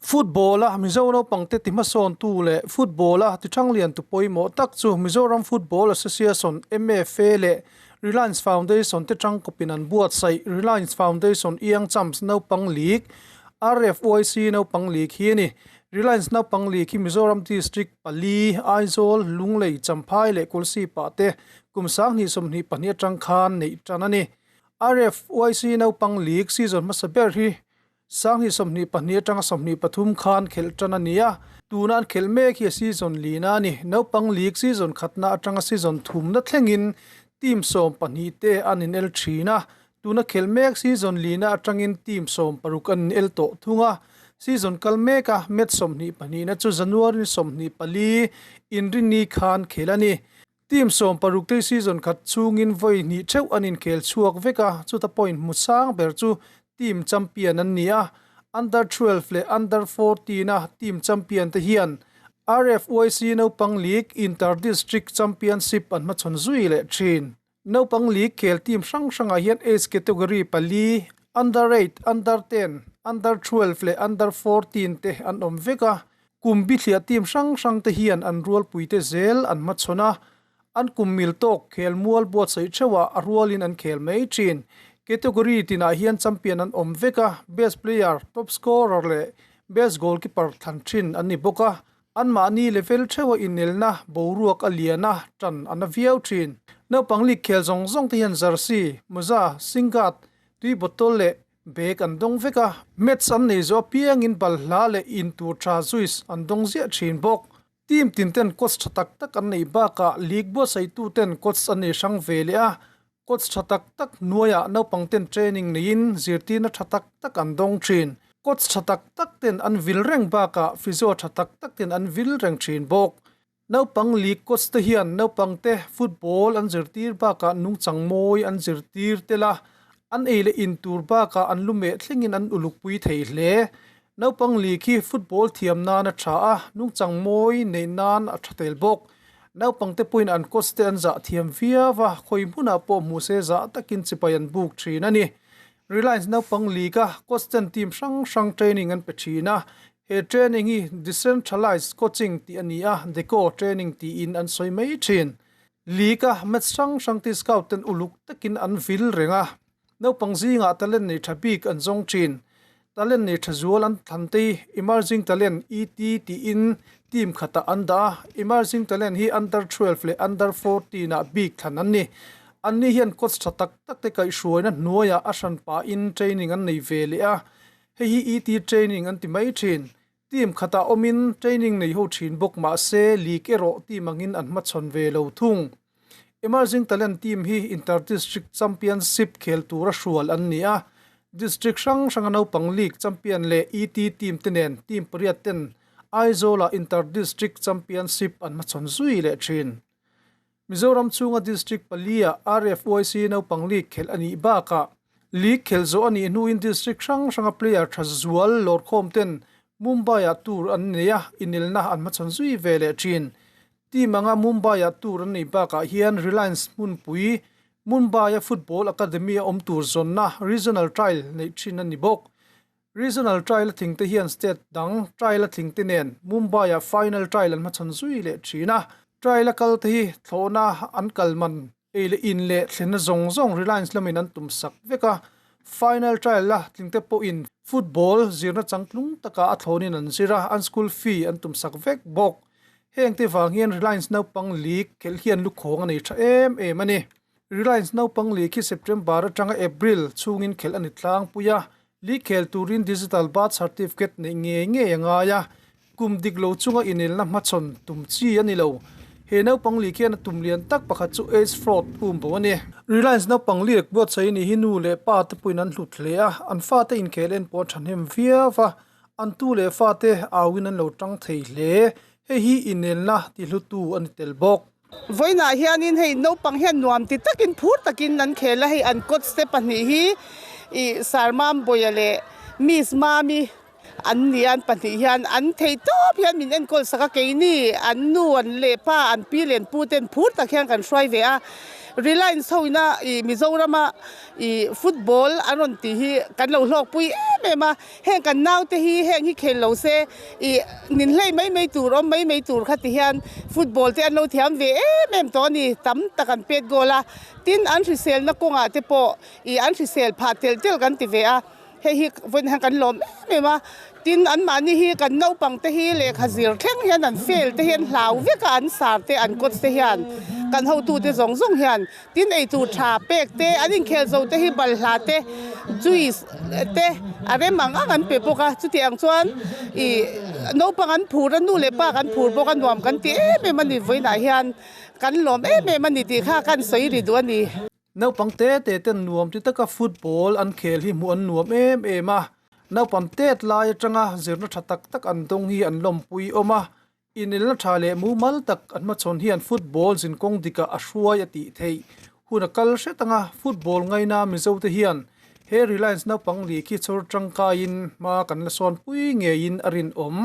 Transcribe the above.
Football-a Mizo naupangte tihmasawntu leh football-a tithangliantu pawimawh tak chu Mizoram Football Association, MFA, leh Reliance Foundation te tangkawpin an buatsaih Reliance Foundation Young Champs Naupang League, RFYC Naupang League, hi a ni. Reliance Naupang League hi Mizoram District pali, Aizawl, Lunglei, Champhai leh Kulsipah te kum 2022 atang khan neih tan a ni. RFYC Naupang League season hmasa ber hi 2022 atanga 23 khan khelh tan a ni a, tuna an khelh mek hi a season lina a ni. Naupang League season khatna atanga season thumna thlengin team 12 te an inel thin a, tuna khelh mek season lina atangin team 16 an inel tawh thung a. Season kal meka match 22 na chu January 24 Inrinni khan khelh a ni. Team 16 te season khat chhungin vawi hnih theuh an inkhel chhuak vek a, chuta point hmu sang ber chu team champion an ni a. Under 12 leh Under 14 a team champion te hian RFYC Naupang League Inter District Championship an hmachhawn zui leh thin. Naupang League khel team hrang hrangah hian age category pali, Under 8, Under 10, Under 12 leh Under 14 te an awm vek a. Kum bithliah team hrang hrang te hian an rualpui te zel an hmachhawn a, an kum mil tawk khel mual buatsaih theuhah a rualin an khel mai thin. Category tinah hian champion an awm vek a, best player, top scorer leh best goalkeeper thlan thin an ni bawk a, anmahni level theuha inelna boruak a lian a, tan a na viau thin. Naupang league khel zawng zawng te hian jersey, mawza, shin guard, tui bottle leh Bag an dawng vek a, match an nei zawh apiangin balhla leh in tur tha juice an dawng ziah thin bawk. Team tin ten coach tha tak tak an neih bakah league buatsaihtu ten coach an nei hrang ve leh a, coach tha tak tak hnuaiah naupang ten training neiin zirtirna tha tak tak an dawng thin. Coach tha tak tak ten an vil reng bakah physio tha tak tak ten an vil reng thin bawk. Naupang league coach te hian naupangte football an zirtir bakah nungchang mawi an zirtir tel a, an ei leh in tur bakah an lu meh thlengin an uluk pui thei hle. Naupang league hi football thiam nan a tha a, nungchang mawi neih nan a tha tel bawk. Naupangte pawhin an coach te an zah thiam viau a, khawi hmunah pawh hmuh se zah takin chipai an buk thin a ni. Reliance naupang league a coach ten team hrang hrang training an pe thin a, He training hi Decentralized Coaching tih a ni a, Deco Training tiin an sawi mai thin. League a match hrang hrang te scout ten uluk takin an vil reng a, naupang zingah talent nei tha bik an zawng thin. Talent nei tha zual an thlan te hi Emerging Talent, ET, tiin team khatah an dah a, Emerging Talent hi Under 12 leh Under 14 ah bik thlan an ni. Anni hian coach tha tak tak te kaihhruaina hnuaiah a hran pahin training an nei ve leh a, Hei hi ET training an ti mai thin. Team khatah awmin training nei ho thin bawk mah se league erawh team angin an hmachhawn ve lo thung. Emerging Talent team hi Inter District Championship khel tura hrual an ni a, District hrang hranga naupang league champion leh ET team te nen team pariat ten Aizawl-ah Inter District Championship an hmachhawn zui leh thin. Mizoram chhunga District palia RFYC naupang league khelh a nih bakah league khelh zawh a nih hnuin District hrang hranga player tha zual lawrkhawm ten Mumbai-ah tour an nei a, inelna an hmachhawn zui ve leh thin. Team anga Mumbai-ah tour an neih bakah hian Reliance hmunpui Mumbai-a Football Academy a awm tur zawnna Regional Trial neih thin a ni bawk. Regional trial a tling te hian state dang trial a tling te nen Mumbai-ah final trial an hmachhawn zui leh thin a. Trial a kal te hi thlawhna an kal man ei leh in leh thlenna zawng zawng Reliance lamin an tum sak vek a. Final trial a tling te pawhin football zirna changtlung takah a thlawnin an zir a, an school fee an tum sak vek bawk. Heng te vang hian Reliance naupang league khelh hian lukhawng a nei tha em em a ni. Reliance naupang league hi September atanga April chhungin khelh a ni tlangpui a, League khel turin digital birth certificate neih ngei ngei a ngai a, kum dik lo chunga inelna hmachhawn tum chi a ni lo. He naupang league hian a tum lian tak pakhat chu age fraud um bo a ni. Reliance naupang league buatsaih ni hi nu leh pa te pawhin an hlut hle a, an fate inkhel en pawh a thahnem viau a, an tu leh fate auin an lo tang thei hle. Hei hi inelna tihlutu a ni tel bawk. Vawiinah hianin hei naupang hian nuam ti takin phur takin an khel a, hei an coach te pahnih hi ih Sir Mambawiah leh Miss Mami an ni a, an pahnih hian an thei tawp hian min enkawl sak a, keini an nu an leh pa an pi leh an pu ten phur tak hian kan hruai ve a, Reliance ho ina ih Mizorama ih football an rawn tih hi kan lo hlawkpui em em a, heng kan naute hi heng hi khel lo se ih nin hlei mai mai tur awm mai mai tur kha ti hian football te an lo thiam ve em em tawh a ni, tam tak an pet goal a, tin an hriselna kawngah te pawh ih an hrisel phah telh telh kan ti ve a. Hei hi vawiin hian kan lawm em em a, tin anmahni hi kan naupang te hi lehkha zir thleng hian an fail te hi an hlau vek a, an sar te an coach te hian kan hotu te zawng zawng hian tin eitur tha pek te an inkhel zo te hi balhla te juice te a rem ang ang an pe bawk a, chuti ang chuan ih naupang an phur a nu leh pa kan phur bawk a nuam kan ti em em a ni vawiinah hian kan lawm em em a ni tih kha kan sawi ri duh a ni. Naupang te te ten nuam ti taka football an khel hi hmuh an nuam em em a, naupang tet lai atanga zirna tha tak tak an dawng hi an lawmpui awm a, inelna tha leh mumal tak an hmachhawn hian football zinkawng dikah a hruai a tih theih hun a kal hret anga football ngaina Mizo te hian he Reliance naupang li khi chhawr tangkaiin hma kan la sawnpui ngeiin a rinawm.